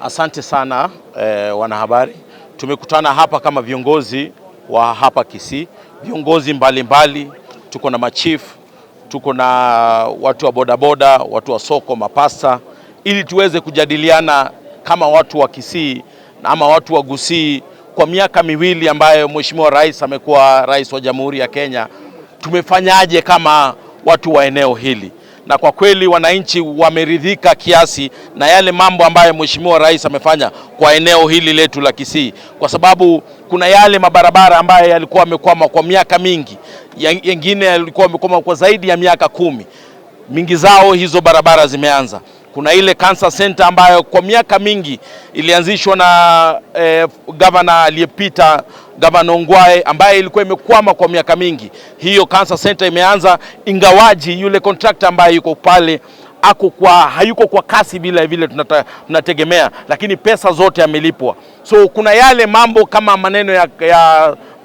Asante sana wanahabari. Tumekutana hapa kama viongozi wa hapa Kisii, viongozi mbalimbali, tuko na machief, tuko na watu wa bodaboda, watu wa soko, mapasta, ili tuweze kujadiliana kama watu wa Kisii ama watu wa Gusii kwa miaka 2 ambayo Mheshimiwa Rais amekuwa rais wa Jamhuri ya Kenya, tumefanyaje kama watu wa eneo hili. Na kwa kweli wananchi wameridhika kiasi na yale mambo ambayo Mheshimiwa Rais amefanya kwa eneo hili letu la Kisii, kwa sababu kuna yale mabarabara ambayo yalikuwa yamekwama kwa miaka mingi, yengine yalikuwa yamekwama kwa zaidi ya miaka 10. Mingi zao hizo barabara zimeanza. Kuna ile cancer center ambayo kwa miaka mingi ilianzishwa na governor aliyepita, Governor Ongwae, ambaye ilikuwa imekwama kwa miaka mingi. Hiyo cancer center imeanza, ingawaji yule contractor ambaye yuko pale hayuko kwa kasi vile vile tunategemea, lakini pesa zote amelipwa. So kuna yale mambo kama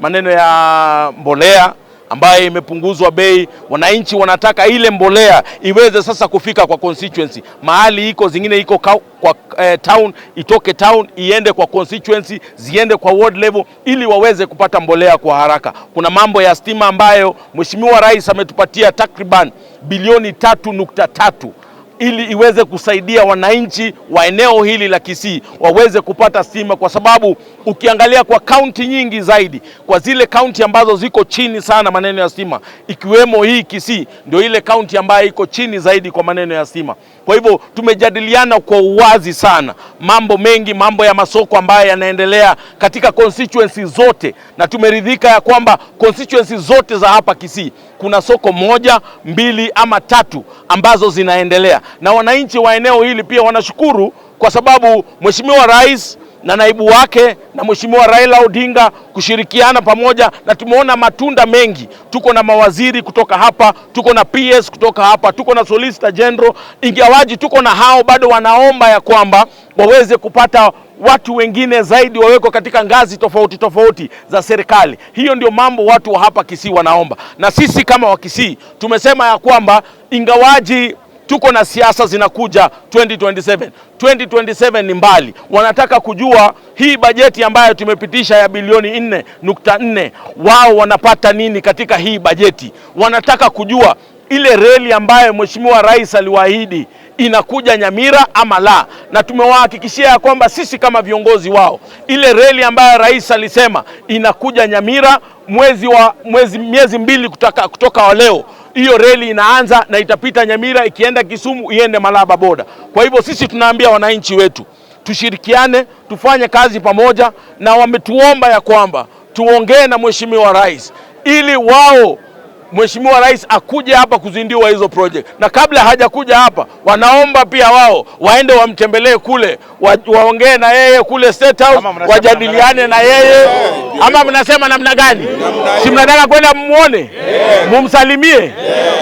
maneno ya mbolea ambayo imepunguzwa bei. Wananchi wanataka ile mbolea iweze sasa kufika kwa constituency mahali iko, zingine iko kwa town, itoke town iende kwa constituency, ziende kwa ward level ili waweze kupata mbolea kwa haraka. Kuna mambo ya stima ambayo Mheshimiwa Rais ametupatia takriban bilioni 3.3 ili iweze kusaidia wananchi wa eneo hili la Kisii waweze kupata stima, kwa sababu ukiangalia kwa kaunti nyingi zaidi, kwa zile kaunti ambazo ziko chini sana maneno ya stima, ikiwemo hii Kisii ndio ile kaunti ambayo iko chini zaidi kwa maneno ya stima. Kwa hivyo tumejadiliana kwa uwazi sana mambo mengi, mambo ya masoko ambayo yanaendelea katika constituency zote, na tumeridhika ya kwamba constituency zote za hapa Kisii kuna soko 1, 2 ama 3 ambazo zinaendelea, na wananchi wa eneo hili pia wanashukuru kwa sababu Mheshimiwa Rais na naibu wake na Mheshimiwa Raila Odinga kushirikiana pamoja, na tumeona matunda mengi. Tuko na mawaziri kutoka hapa, tuko na PS kutoka hapa, tuko na Solicitor General. Ingawaji tuko na hao, bado wanaomba ya kwamba waweze kupata watu wengine zaidi wawekwe katika ngazi tofauti tofauti za serikali. Hiyo ndio mambo watu wa hapa Kisii wanaomba, na sisi kama wa Kisii tumesema ya kwamba ingawaji tuko na siasa zinakuja 2027, 2027 ni mbali. Wanataka kujua hii bajeti ambayo tumepitisha ya bilioni 4.4, wao wanapata nini katika hii bajeti. Wanataka kujua ile reli ambayo Mheshimiwa Rais aliwaahidi inakuja Nyamira ama la, na tumewahakikishia ya kwamba sisi kama viongozi wao, ile reli ambayo rais alisema inakuja Nyamira miezi 2 kutoka leo, hiyo reli inaanza na itapita Nyamira ikienda Kisumu iende Malaba boda. Kwa hivyo sisi tunaambia wananchi wetu tushirikiane, tufanye kazi pamoja, na wametuomba ya kwamba tuongee na Mheshimiwa Rais ili wao Mheshimiwa Rais akuje hapa kuzindua hizo project, na kabla hajakuja hapa wanaomba pia wao waende wamtembelee kule, waongee na yeye kule State House, wajadiliane na yeye. Ama mnasema namna gani? Si mnataka kwenda mmuone, mumsalimie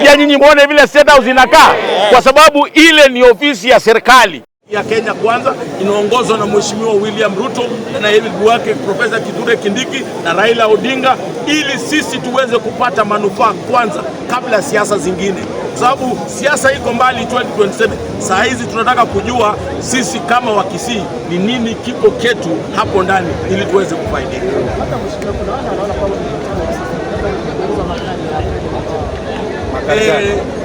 pia nyinyi muone vile State House inakaa, kwa sababu ile ni ofisi ya serikali ya Kenya Kwanza inaongozwa na Mheshimiwa William Ruto na naibu wake Profesa Kithure Kindiki na Raila Odinga, ili sisi tuweze kupata manufaa kwanza kabla ya siasa zingine, kwa sababu siasa iko mbali 2027. Saa hizi tunataka kujua sisi kama wa Kisii ni nini kiko ketu hapo ndani ili tuweze kufaidika.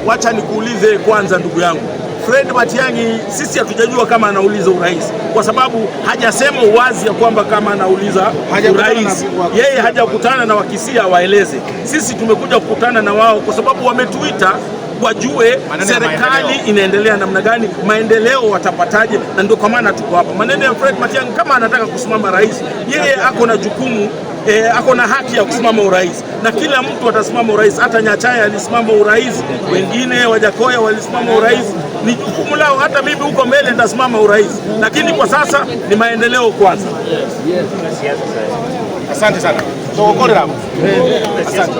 Wacha nikuulize kwanza ndugu yangu Fred Matiang'i, sisi hatujajua kama anauliza urais kwa sababu hajasema uwazi ya kwamba kama anauliza urais. Yeye hajakutana na Wakisii waeleze. Sisi tumekuja kukutana na wao kwa sababu wametuita wajue serikali inaendelea namna gani, maendeleo watapataje, na ndio kwa maana tuko hapa. Maneno ya Fred Matiang'i, kama anataka kusimama rais, yeye ako na jukumu, ako na haki ya kusimama urais, na kila mtu atasimama urais. Hata Nyachae alisimama urais, wengine Wajakoya walisimama urais, ni jukumu lao. Hata mimi huko mbele nitasimama urais, lakini kwa sasa ni maendeleo kwanza. Asante sana. Asante.